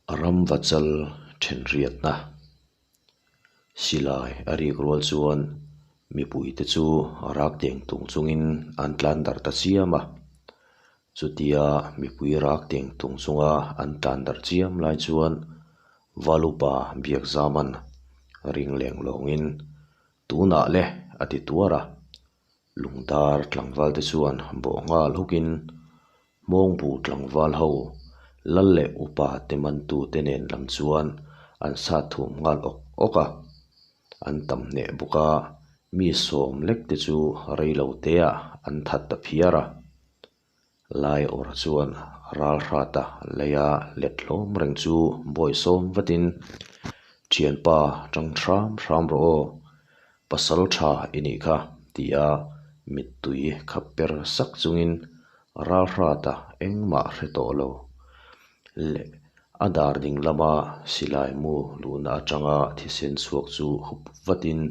A ramvachal thenriatna silai a rik rual chuan mipuite chu rak teng tung chungin an tlan darh ta chiam a. Chutia mipui rak teng tung chunga an tlan darh chiam lai chuan Valupa Biakzaman ring leng lawngin tunah le a ti tuar a. Lungdar tlangval te chuan bawh nghal hukin Hmawngbu tlangval ho lal leh upa te mantu te nen lam chuan an sat thum nghal awk awk a. An tam hneh bawk a, mi sawm lek te chu rei lo teah an that ta phiar a. Lai awr chuan ral hrata leia let hlawm reng chu bawi sawm vatin, Thianpa tang hram hram rawh aw, pasal tha i nih kha tia mittui khap per sak chungin ral hrata engmah hre tawh lo leh a dar ding lama silai mu luhna atanga thisen chhuak chu hup vatin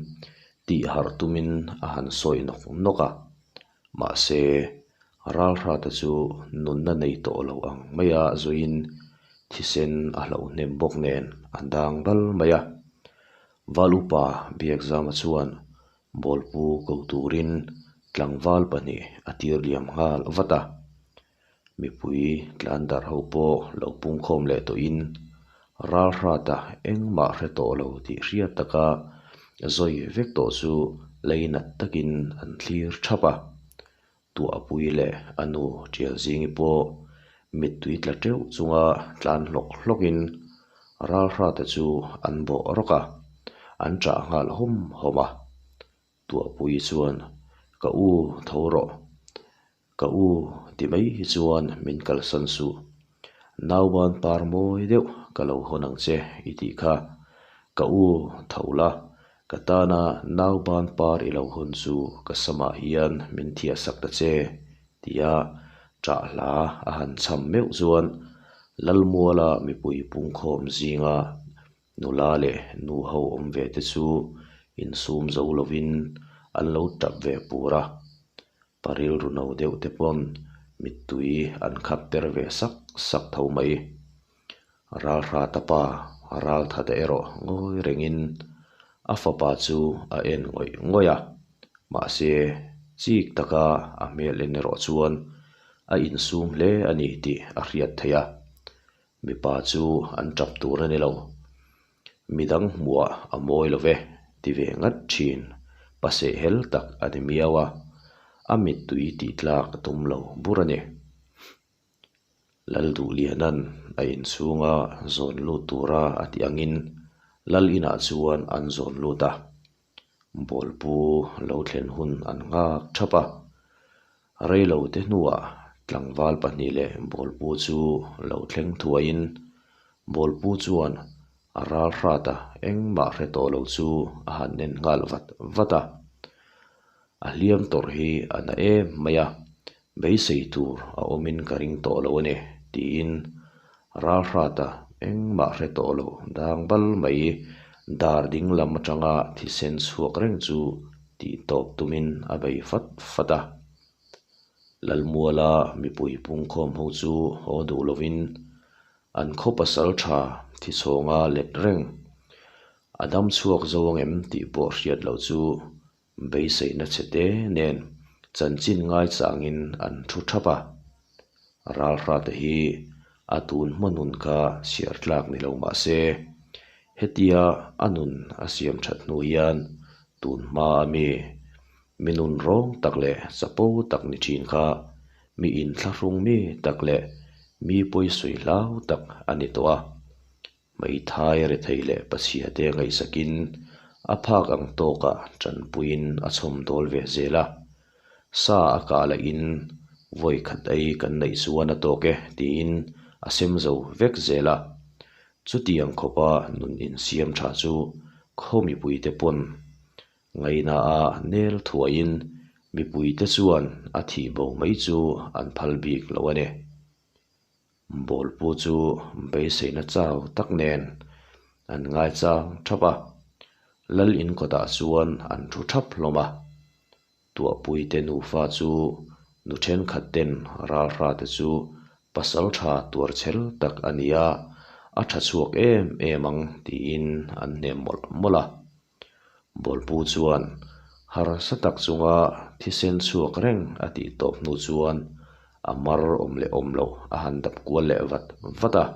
tih harh tumin a han sawi nawk nawk a. Mahse, ralhrata chu nunna nei tawh lo ang maia zuiin thisen a hlauh hnem bawk nen a dang bal mai a. Val upa Biakzama chuan bawlpu ko turin tlangval pahnih a tir liam nghal vat a. Mipui tlan darh ho pawh lo pungkhawm leh tawhin ralhrata engmah hre tawh lo tih hriat taka zawi vek tawh chu leinat takin an thlir thap a. Tuahpui leh a nu Tialzingi pawh mittui tla teuh chunga tlan hlawk hlawkin ralhrata chu an bawh rawk a, an chah nghal hawm hawm a. Tuahpui chuan, Ka u tho rawh. Ka u ti mai hi chuan min kalsan suh. Nauban par mawi deuh ka lo hawn ang che i tih kha. Ka u tho la, ka tana nauban par i lo hawn chu ka samah hian min thiahsak ta che tia ṭah hla a han cham meuh chuan Lalmuala mipui pungkhawm zinga Nula leh nu ho awm ve te chu insum zo lovin an lo tap ve pur a, pa rilru no deuh te pawn mittui an khap ter ve sak sak tho mai. Ralhrata pa Ralthata erawh ngawi rengin a fapa chu a en ngawih ngawih a, mahse chik taka a hmel en erawh chuan a insum hle a ni tih a hriat theih a. Mipa chu an tap tur a ni lo. Midang hmuah a mawi lo ve, ti ve ngat thin. Paseh hel tak a ni miau a, a mittui tih tlak a tum lo bur a ni. Lalduhlianan a inchhunga zawn lut tura a tih angin Lal inah chuan an zawn lut a. Bawlpu lo thlen hun an nghak thap a, reilo te hnuah tlangval pahnih leh bawlpu chu lo thleng thuaiin bawlpu chuan a ral hrat a, engmah hre tawh lo chu a han en nghal vat vat a. A hliam tawrh hi a na em mai a, beisei tur a awmin ka ring tawh lo a ni, tiin ral hrata engmah hre tawh lo dang bal mai dar ding lam atanga thisen chhuak reng chu tih tawp tumin a bei fat fat a. Lalmuala mipui pungkhawm ho chu haw duh lovin an khaw pasal tha thichhawnga let reng a dam chhuak zo angem tih pawh hriat loh chu Beiseina che te nen chanchin ngaichangin an thu thap a. Ralhrate hi a tun hma nun kha chhiar tlak ni lo mah se, hetia a nun a siam that hnu hian tun hma a mi, mi nun rawng tak leh chapo tak ni thin kha mi inthlahrung mi tak leh mi pawisawi hlau tak a ni tawh a. Hmeithai rethei leh Pathiate ngaihsakin a phak ang tawkah tanpuiin a chhawm dawl ve zel a. Sa a kah lahin vawi khat ei kan neih chuan a tawk e tiin a sem zo vek zel a. Chutiang khawpa nun insiam tha chu khaw mipuite pawn ngaihna a nel thuaiin mipuite chuan a thih bo mai chu an phal bik lo a ni. Bawlpu chu beiseina chau tak nen an ngaichang thap a, Lal in kawtah chuan an thu thap hlawm a. Tuahpuite nufa chu nu thenkhat ten ralhrate chu pasal tha tuar chhel tak a ni a, A tha chhuak em em ang tiin an hnem mawlh mawlh a. Bawlpu chuan harsa tak chunga thisen chhuak reng a tih tawp hnu chuan a mar awm leh awm loh a han dap kual leh vat vat a.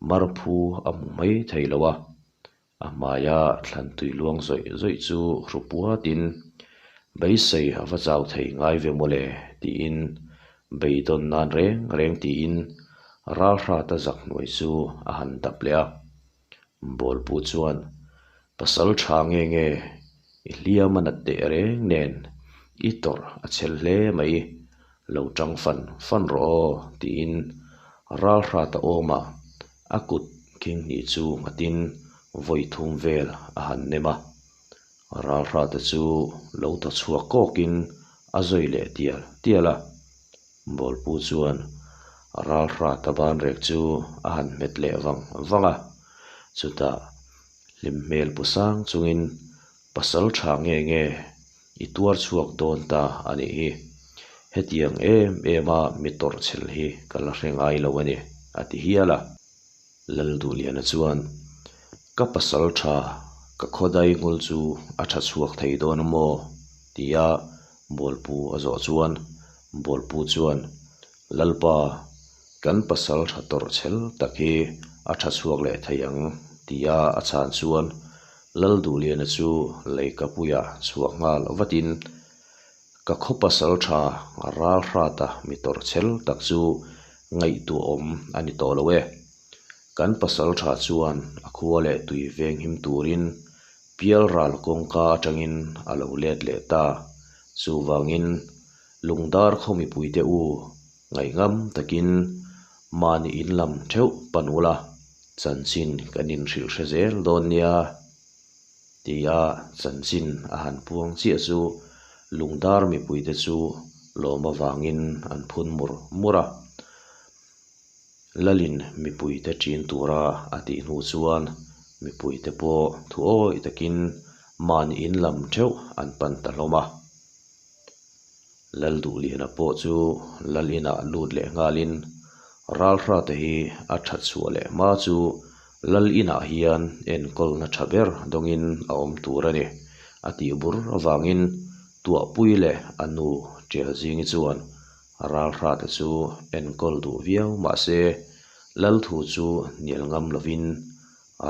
Mar phu a hmu mai thei lo a, a hmaia thlan tui luang zawih zawih chu hru puatin beisei a va chau thei ngai ve mawle tiin beidawn nan reng reng tiin ralhrata zak hnuai chu a han dap leh a. Bawlpu chuan, Pasal tha nge nge, i hliam a nat teh reng nen i tawrh a chhel hle mai, lo tang fan fan rawh aw, tiin ralhrata awmah a kut khinghnih chu nghatin vawi thum vel a han nem a. Ralhrata chu lo thaw chhuak kawkin a zawi leh tial tial a. Bawlpu chuan ralhrata banrek chu a han hmet leh vang vang a, chutah hlim hmel pu sang chungin pasal tha nge nge i tuar chhuak dawn ta a nih hi, hetiang em em a mi tawrh chhel hi ka la hre ngai lo a ni, a ti hial a. Lalduhliana chuan, Ka pasal tha, ka khawdai ngul chu a tha chhuak thei dawn a maw? tia Bawlpu a zawh chuan Bawlpu chuan, Lalpa, kan pasal tha tawrh chhel tak hi a tha chhuak leh thei ang, tia a chhan chuan Lalduhliana chu leikapuia chhuak nghal vatin, Ka khaw pasal tha ralhrata mi tawrh chhel tak chu ngaihtuahawm a ni tawh lo e. Kan pasal tha chuan a khua leh tui veng him turin pialral kawngka atangin a lo let leh ta. Chuvangin lungdar khaw mipuite u ngaihngam takin mahni in lam theuh pan ula, chanchin kan inhrilh hre zel dawn nia. Tia chanchin a han puang chiah chu lungdar mipuite chu lawm avangin an phun mur mur a. Lalin mipuite ṭin tura a tih hnu chuan mipuite pawh thu awih takin mahni in lam ṭheuh an pan ta hlawm a. Lalduhliana pawh chu Lal inah lut leh nghalin Ralhrate hi a that chhuah leh hma chu Lal inah hian enkawlna tha ber dawngin a awm tur a ni a tih bur avangin Tuahpui leh a nu Ṭialzingi chuan Ralhrate chu enkawl duh viau mahse Lal thu chu hnial ngam lovin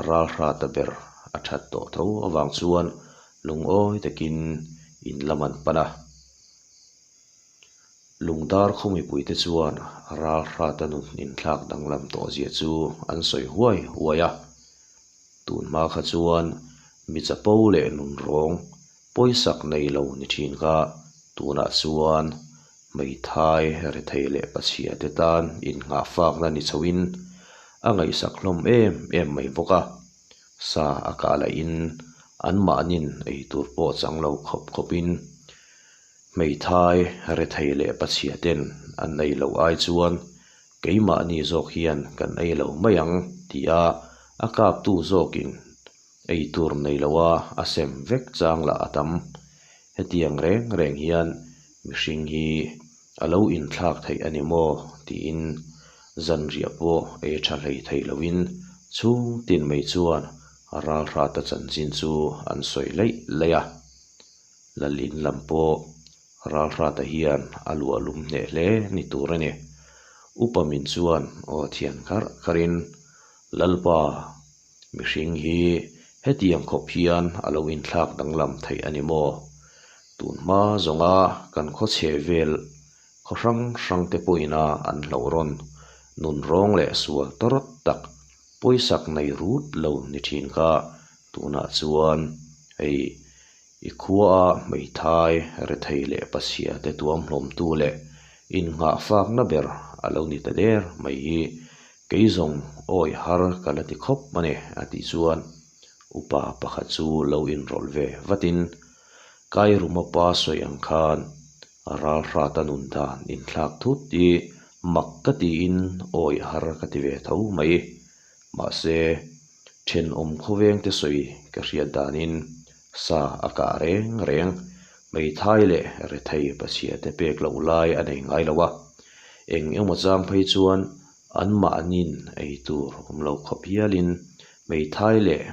Ralhrata ber a that tawh tho avang chuan lungawi takin in lam an pan a. Lungdar khaw mipuite chuan Ralhrata nun inthlak danglam tawh zia chu an sawi huai huai a. Tun hma kha chuan mi chapo leh nunrawng pawisak nei lo ni thin kha tunah chuan hmeithai rethei leh pachhia te tan innghahfakna ni chhoin a ngaihsak hlawm em em mai bawk a. Sa a kah lahin anmahnin eitur pawh chang lo khawp khawpin hmeithai rethei leh pachhia ten an ei loh ai chuan keimahni zawk hian kan ei lo mai ang tia a kaptu zawkin eitur nei loa a sem vek chang lah a tam. Hetiang reng reng hian mihring hi a lo inthlak theih a ni maw tiin zanriah pawh ei tha hlei thei loin chhung tin mai chuan ralhrata chanchin chu an sawi laih laih a. Lalin lam pawh ralhrata hian a luah lum hneh hle ni tur a ni. Upa min chuan aw thian kharh kharhin, Lalpa, Mihring hi hetiang khawp hian a lo inthlak danglam theih a ni maw? Tun hma zawnga kan khaw chhe vel khaw hrang hrang te pawhina an hlauh rawn nun rawng leh sual tawrh tak pawisak nei rut lo ni thin kha tunah chuan hei i khuaa hmeithai rethei leh pachhia te tuam hlawmtu leh innghahfakna ber a lo ni ta der mai hi Kei zawng awi har ka la ti khawp a ni, a tih chuan upa pakhat chu lo inrawlh ve vatin Kairuma pa sawi ang khan ralhrata nun dan inthlak thut hi mak ka tiin awi har ka ti ve tho mai. Mahse, thenawm khawvengte sawi ka hriat danin sa a kah reng reng, hmeithai leh rethei pachhia te pek loh lai a nei ngai lo a, eng emaw chang phei chuan Anmahni'n ei tur awm lo khawp hialin hmeithai leh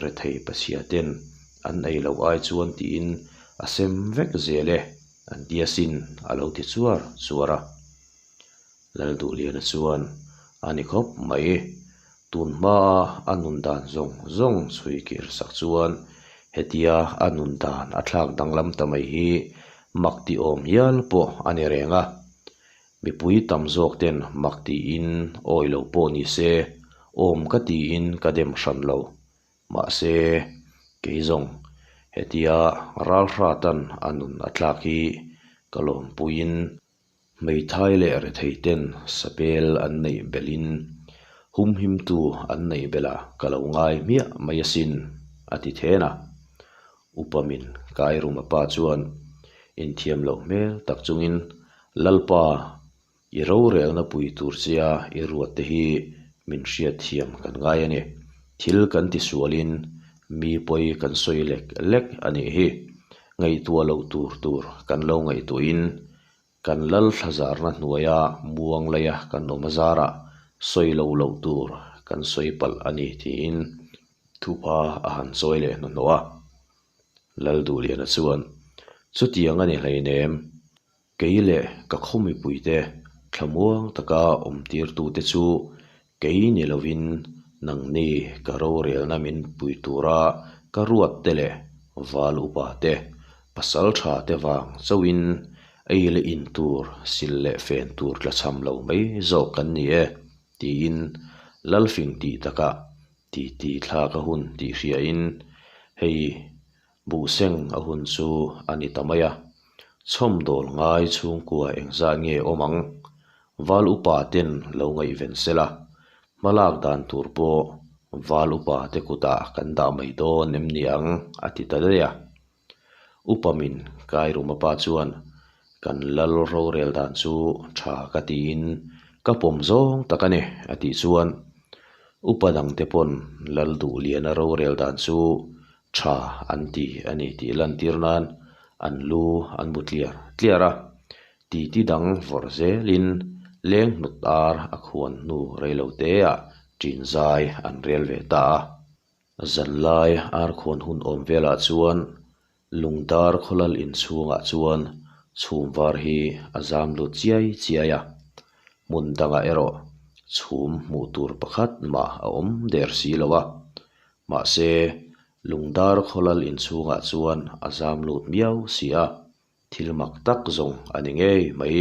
rethei pachhia ten an ei loh ai chuan tiin a sem vek zel e an ti asin a lo ti chuar chuar a. Lalduhliana chuan a ni khawp mai. Tun hmaa a nun dan zawng zawng chhui kir sak chuan hetia a nun dan a thlak danglam ta mai hi mak ti awm hial pawh a ni reng a. Mipui tam zawk ten mak tiin awi lo pawh ni se, awm ka tiin ka dem hran lo. Mahse, kei zawng hetia ralhratan a nun a thlak hi ka lawmpuiin Hmeithai leh rethei ten sapel an neih belhin humhimtu an neih belah ka lo ngai hmiah mai asin, a ti then a. Upa min Kairuma pa chuan inthiam loh hmel tak chungin, Lalpa, i rorelna pui tur chia i ruat te hi min hriatthiam kan ngai a ni. Thil kan tisualin mi pawi kan sawi lek lek a nih hi. Ngaihtuah loh tur tur kan lo ngaihtuahin kan lal thlazarna hnuaia muang laia kan awm a zarah sawi lo loh tur kan sawi palh a ni tiin thupa a han chawi leh hnuhnawh a. Lalduhliana chuan, Chutiang a ni hleinem, Kei leh ka khaw mipuite thlamuang taka awm tirtute chu kei ni lovin nangni ka rorelna min pui tura ka ruat te leh val upa te, pasal tha te vang chauhin ei leh in tur, sil leh fen tur tlachham lo mai zawk kan ni e, tiin Lalfing tih takah titi thlak a hun tih hriain hei Buhseng a hun chu a ni ta mai a, chhawmdawl ngai chhungkua engzat nge awm ang? Val upa ten lo ngaihven sela, hmalak dan tur pawh val upa te kutah kan dah mai dawn em ni ang a ti ta daih a. Upa min Kairuma pa chuan kan lal rorel dan chu tha ka tiin ka pawm zawng tak a ni a tih chuan upa dangte pawn lal duhliana rorel dan chu Tha an ti a ni tih lantir nan an lu an bu tliar tliar a, titi dang vawrh zelin leng hnut ar a khuan hnu reilo teah ṭin zai an rel ve ta a. Zanlai ar khuan hun awm velah chuan lungdar khawlal inchhungah chuan chhum var hi a zam lut chiai chiai a, hmun dangah erawh chhum hmuh tur pakhat mah a awm der si lo a. Mahse, lungdar khawlal inchhungah chuan a zam lut miau si a, thil mak tak zawng a ni ngei mai.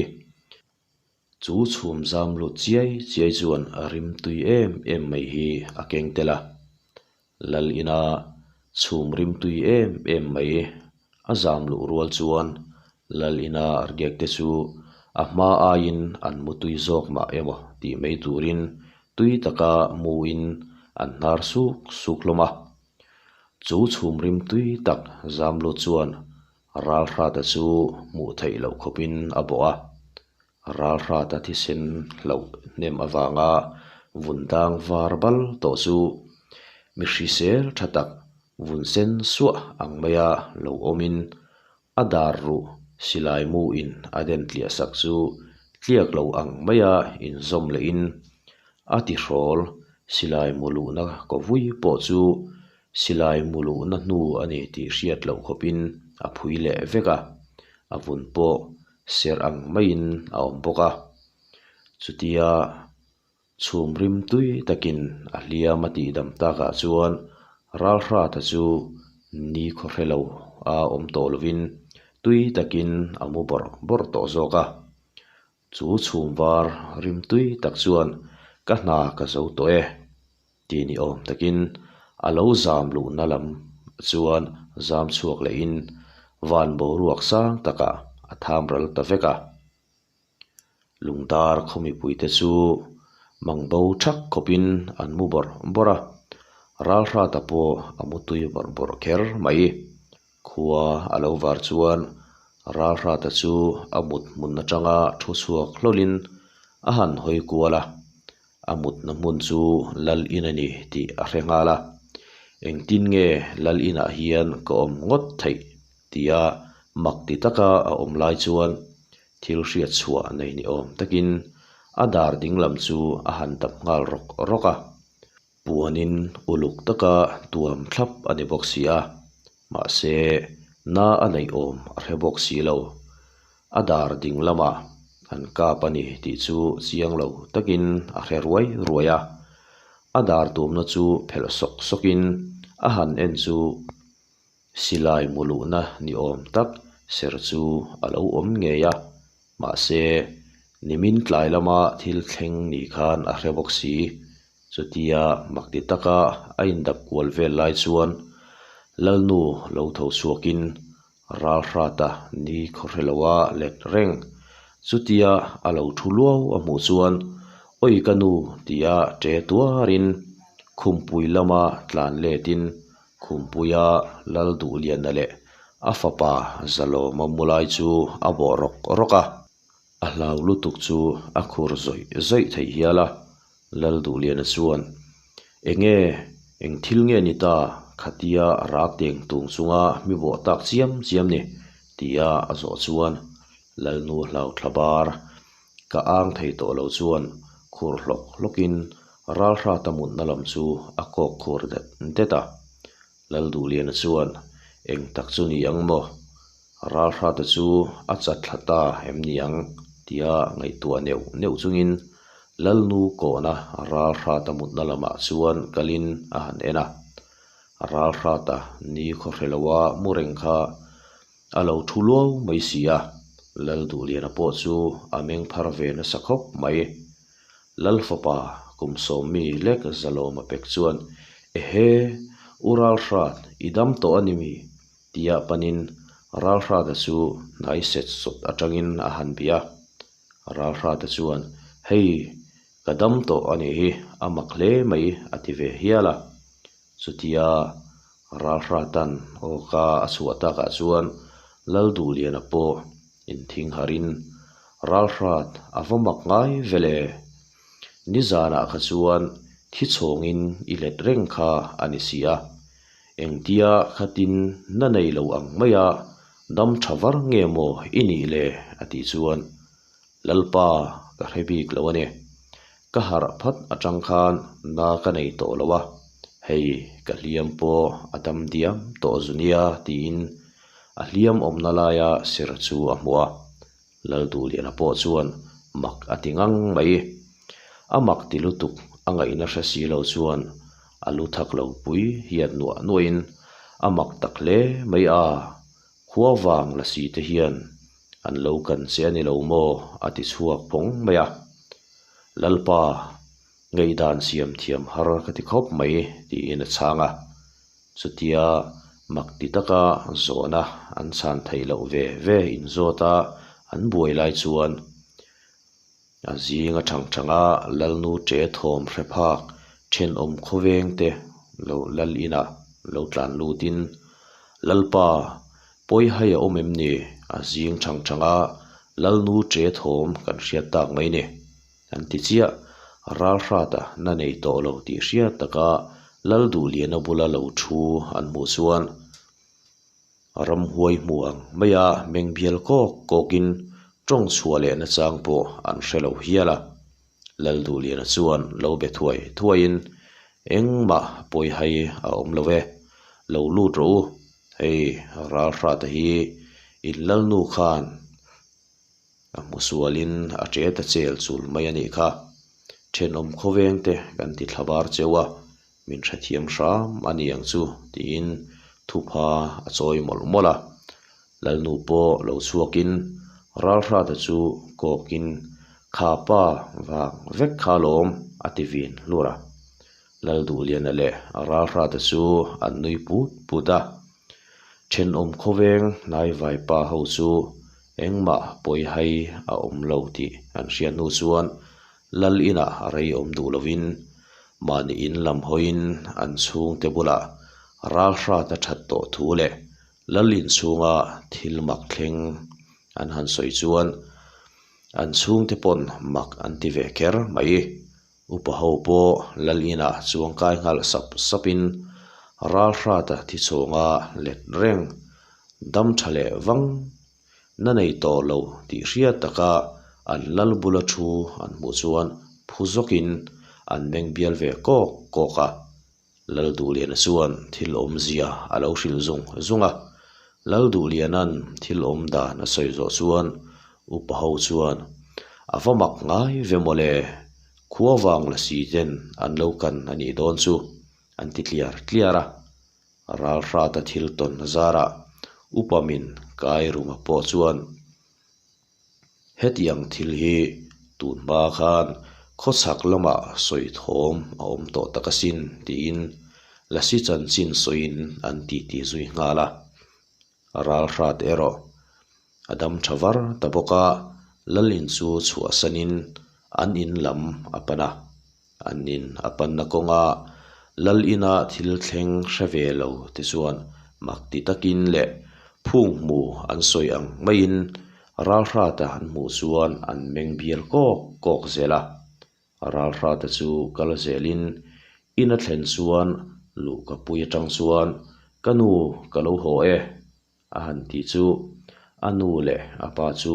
Chu chhum zam lut chiai chiai chuan a rim tui em em mai hi a keng tel a. Lal ina chhum rim tui em em mai a zam luh rual chuan Lal ina riak te chu a hma aiin an mu tui zawk mah emaw tih mai turin Tui taka muin an hnar suk suk hlawm a. Chu chhum rim tui tak Zamlu chuan Ralhrata chu hmuh theih loh khawpin a bawh a. Ralhrata thisen hlauh hnem avanga vun dang var bal tawh chu mi hrisel tha tak vun sen suah ang maia lo awmin A dar ruh silai mu in a den tliah sak chu tliak lo ang maia inzawm lehin a ti hrawl silai mu luhna kawvui pawh chu silai mu luhna hnu a ni tih hriat loh khawpin a phui leh vek a, a vun pawh serh ang maiin a awm bawk a. Chutia Chhum rim tui takin a hliam a tihdam takah chuan Ralhrata chu ni khaw hre lo a awm tawh lovin tui takin a mu bawrh bawrh tawh zawk a. Chu chhum var rim tui tak chuan ka hna ka zo tawh e ti ni awm takin a lo zam luhna lam chuan zam chhuak lehin van boruak sang takah a tham ral ta vek a. Lungdar khaw mipuite chu mang bo thak khawpin an mu bawrh bawrh a, Ralhrata pawh a mu tui bawrh bawrh kher mai. Khua a lo var chuan Ralhrata chu a mut hmun atanga thu chhuak hlawlin a han hawi kual a, a mutna hmun chu Lal in a ni tih a hre nghal a, Engtin nge Lal inah hian ka awm ngawt theih? tia mak ti taka a awm lai chuan Thil hriat chhuah nei ni awm takin A dar dinglam chu a han dap nghal rawk rawk a. Puanin uluk taka tuam thlap a ni bawk si a, mahse na a neih awm a hre bawk si lo. A dar ding lamah an kap a ni tih chu chiang lo takin a hre ruai ruai a. A dar tumna chu phelh sawk sawkin a han en chu Silai mu luhna ni awm tak ser chu a lo awm ngei a, mahse nimin tlai lama thil thleng ni khan a hre bawk si. Chutia makti taka a indap kual vel lai chuan Lalnu lo tho chhuakin Ralhrata ni khaw hre loa let reng. Chutia a lo thu luau a hmuh chuan Awi ka nu tia ṭe tuarin khumpui lama tlan letin Khumpuia Lalduhliana leh a fapa Zalawma mu lai chu a bawh rawk rawk a, a hlau lutuk chu a khur zawih zawih thei hial a. Lalduhliana chuan, Enge, eng thil nge ni ta, khatia rak teng tung chunga mi bawh tak chiam chiam ni? tia a zawh chuan Lalnu hlau thla bar Ka ang thei tawh lo chuan khur hlawk hlawkin Ralhrata mutna lam chu a kawk khur det det a. Lalduhliana chuan, Eng tak chu ni ang maw? Ralhrata chu a chat thla ta em ni ang? tia ngaihtuah neuh neuh chungin Lalnu kawhna Ralhrata mutna lamah chuan kalin a han en a. Ralhrata ni khaw hre loa mu reng kha A lo thu luau mai si a, Lalduhliana pawh chu a meng phar ve nasa khawp mai. Lalfapa kum sawmmi lek Zalawma pek chuan, Ehe, U Ralhrat, i dam tawh a ni mi? tia panin Ralhrata chu hnai set sawt atangin a han bih a. Ralhrata chuan, Hei, ka dam tawh a nih hi, a mak hle mai a ti ve hial a. Chutia Ralhratan awka a chhuah takah chuan Lalduhliana pawh inthing harin, Ralhrat a va mak ngai ve le? Nizanah kha chuan thi chhawngin i let reng kha a ni si a, engtia khatin na nei lo ang maia dam tha var nge maw i nih le? a tih chuan Lalpa, ka hre bik lo a ni. Ka harh phat atang khan na ka nei tawh lo a, hei ka hliam pawh a dam diam tawh zu nia tiin a hliam awmna laia ser chu a hmu a. Lalduhliana pawh chuan mak a ti ngang mai. A mak ti lutuk a ngaihna hre si lo chuan a lu thak lo pui hiat nuah nuahin a mak tak hle mai a, khua vang la si te hian An lo kan che a ni lo maw? a ti chhuak phawng mai a. Lalpa, ngaihdan siam thiam har ka ti khawp mai, tiin a chhang a. Chutia mak ti taka zawhna an chhan theih loh ve ve inzawt a an buai lai chuan A zing a thang thang a, Lalnu ṭe thawm hre phak ṭhenawm khawveng te lo lal inah lo tlan lutin, Lalpa, pawi hai a awm em ni? A zing thang thang a, Lalnu ṭe thawm kan hriat tak mai ni. An ti chiah, Ralhrata na nei tawh lo tih hriat taka Lalduhliana bula lo thu an hmuh chuan, Ramhuai hmu ang maia meng bial kawk kawkin tawng chhuah leh nachang pawh an hre lo hial a. Lalduhliana chuan lo be thuai thuaiin, Engmah pawi hai a awm lo e, lo lut rawh u, hei Ralhrata hi in Lalnu khan a hmu sualin a ṭe ta chel chul mai a nih kha. Ṭhenawm khawveng te kan ti thla bar cheu a, min hrethiam hram a ni ang chu tiin thupha a chawi mawlh mawlh a. Lalnu pawh lo chhuakin Ralhrata chu kawkin Kha pa vang vek kha lawm a ti vin hlur a. Lalduhliana leh Ralhrata chu an nui put put a. Thenawm khawveng hnai vaipa ho chu engmah pawi hai a awm lo tih an hriat hnu chuan Lal inah rei awm duh lovin mahni in lam hawiin an chhungte bulah ralhrat a that tawh thu leh Lal inchhunga thil mak thleng an han sawi chuan an chhungte pawn mak an ti ve kher mai. Upa ho pawh Lal inah chuangkai nghal sap sapin ralhrata thi chhawnga let reng dam tha leh vang na nei tawh lo tih hriat taka An lal bula thu an hmuh chuan phu zawkin an meng bial ve kawk kawk a. Lalduhliana chuan thil awmzia a lo hrilh zung zung a. Lalduhliana'n thil awm dan a sawi zawh chuan upa ho chuan, A va mak ngai ve mawle, khua vang la si ten an lo kan a nih dawn chu, an ti tliar tliar a. Ralhrata thil tawn zarah upa min kai ruma pawh chuan, Hetiang thil hi tun hma khan khawchhak lamah sawi thawm a awm tawh tak asin tiin Lasi chanchin sawiin an titi zui nghal a. Ralhrat erawh a dam tha var ta bawk a, Lalin chu chhuahsanin an in lam a pan a. An in a panna kawnga Lal ina thil thleng hre ve lo te chuan mak ti takin leh phung hmu an sawi ang maiin Ralhrata an hmuh chuan an meng bial kawk kawk zel a. Ralhrata chu kal zelin in a thlen chuan luhkapui atang chuan Ka nu ka lo haw e A han tih chu a nu leh a pa chu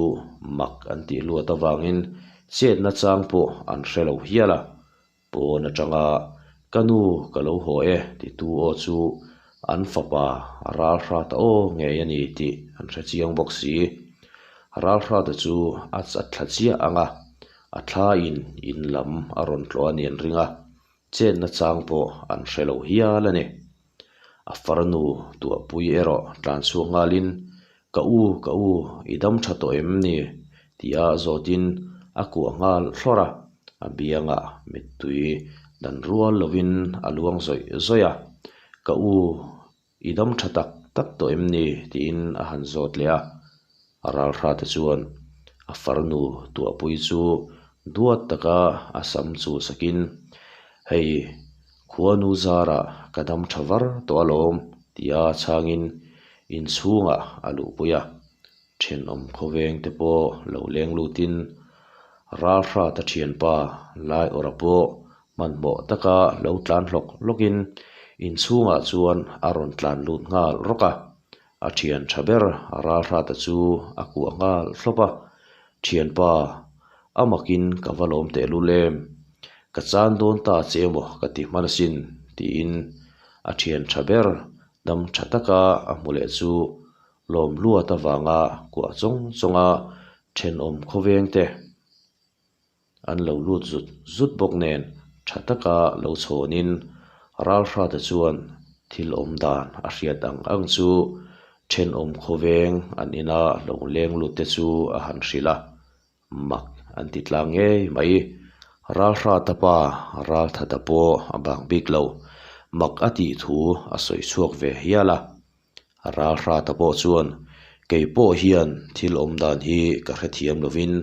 mak an tih luat avangin chetna chang pawh an hre lo hial a. Pawn atanga Ka nu ka lo haw e titu aw chu an fapa Ralhrata aw ngei a ni tih an hre chiang bawk si. Ralhrata chu a chat thla chiah ang a, a thlaiin in lam a rawn tlawh a ni an ring a, chetna chang pawh an hre lo hial a ni. A farnu tuahpui erawh tlan chhuak nghalin, Ka u, ka u, i dam tha tawh em ni? tia zawtin a kuah nghal thlawr a, a biangah mittui dan rual lovin a luang zawih zawih a. Ka u, i dam tha tak tak tawh em ni? tiin a han zawt leh a. Ralhrate chuan a farnu tuahpui chu duat taka a sam chul sakin, Hei, khuanu zarah ka dam tha var tawh alawm, tia chhangin inchhungah a luhpui a. Thenawm khawveng te pawh lo leng lutin Ralhrata thianpa Laiawrha pawh hmanhmawh taka lo tlan hlawk hlawkin inchhungah chuan a rawn tlan lut nghal rawk a. A thian tha ber Ralhrata chu a kuah nghal thlawp a, Thianpa, a makin ka va lawm tehlul em? Ka chan dawn ta che emaw ka ti hman asin, tiin a thian tha ber dam tha taka a hmu leh chu lawm luat avanga kuah chawng chawnga thenawm khawveng te An lo lut zut zut bawk nen tha taka lo chhawnin Ralhrata chuan thil awm dan a hriat ang ang chu thenawm khawveng an ina lo leng lut te chu a han hrilh a, mak an ti tlang ngei mai. Ralhrata pa Ralthata pawh a bang bik lo, mak a tih thu a sawi chhuak ve hial a. Ralhrata pawh chuan, Kei pawh hian thil awm dan hi ka hrethiam lovin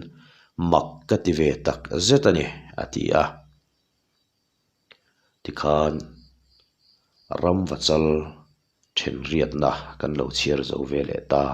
mak ka ti ve tak zet a ni, a ti a. Tikhan ramvachal thenriatna kan lo chhiar zo ve leh ta.